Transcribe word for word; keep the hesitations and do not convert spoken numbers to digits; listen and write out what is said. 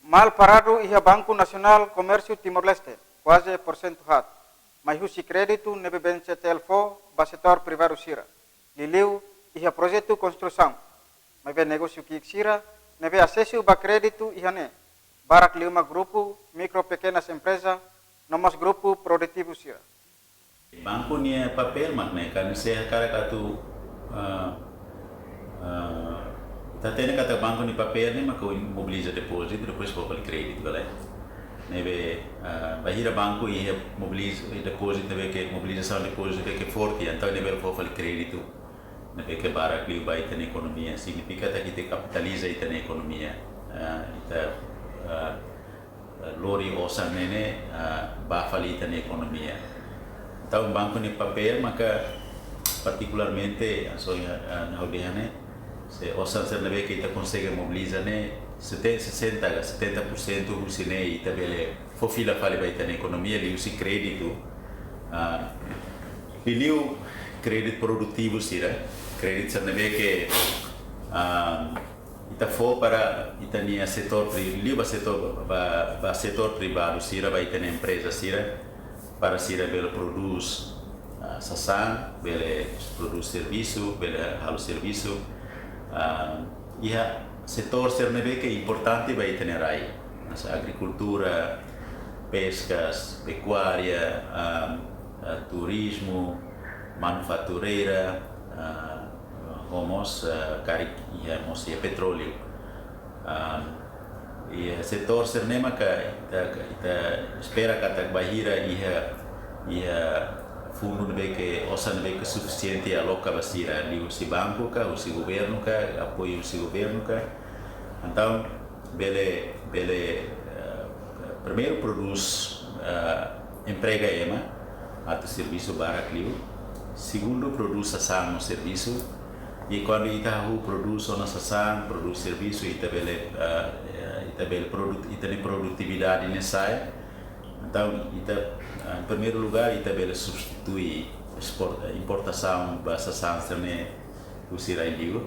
Mal paradu iha Banku Nasionál Komérsiu Timor-Leste, kuaze porsentu haat, mai husi kréditu ne'ebé B N C T L fó ba setór privadu sira. Liuliu iha projetu konstrusaun. Maibé negósiu ki'ik sira ne'ebé asesu ba kréditu iha ne'e barak liu mak grupu mikro pekenas empreza no mós grupu produtivu sira. Banku nia papél mak ne'e, kan se hakarak atu, ah, ah, ita hatene katak banku nia papél ne'e mak mobiliza depózitu, depois fó fali kréditu, bele. Ne'ebé, ah, bainhira banku iha mobiliza, depózitu ne'ebé ke, mobilizasaun depózitu ne'ebé ke forte, entaun ne'e bele fó fali kréditu ne'ebé ke barak liu ba ita-nia ekonomia, signifika katak ita kapitaliza ita-nia ekonomia. Ah, ita, ah, lori osan ne'e ne'e, ah, ba fali ita-nia ekonomia. Entaun banku nia papél maka partikularmente, ah, so ya, ah, ha'u dehan ne'e, se osan sira ne'ebé ke ita konsege mobiliza ne'e, sete-, sesenta ka setenta por cento husi ne'e ita bele fó fila fali ba ita-nia ekonomia liuhusi kréditu, ah, liuliu kréditu produtivu sira, kréditu sira ne'ebé ke, ah, ita fó para ita-nia setór pri-, liu ba setór, ba, ba setór privadu sira, ba ita-nia empreza sira, para sira bele prodús, ah, sasán, bele prodús servisu, bele halo servisu, ah, iha setór sira ne'ebé ke importante ba ita-nia rai. Hanesan agrikultura, peskas, pekuária, ah, ah, turizmu, manufatureira, ah, ho mós, ah, karik iha mós iha petróleu. Ah, iha setór sira ne'e maka ita, ita espera katak bainhira iha, iha fundu ne'ebé ke, osan ne'ebé ke sufisiente aloka ba sira, liuhusi banku ka, husi governu ka, apoiu husi governu ka. Entaun bele, bele, eh, primeiru prodús, eh, emprega ema atu servisu barak liu. Segundu, prodús sasán no servisu. I kuandu ita hahú prodús ona sasán, prodús servisu, ita bele, eh, eh, ita bele produt-, ita-nia produtividade ne'e sa'e. Entaun, ita, eh, em primeiru lugár, ita bele substitui espor-, importasaun ba sasán sira ne'e husi rai liur.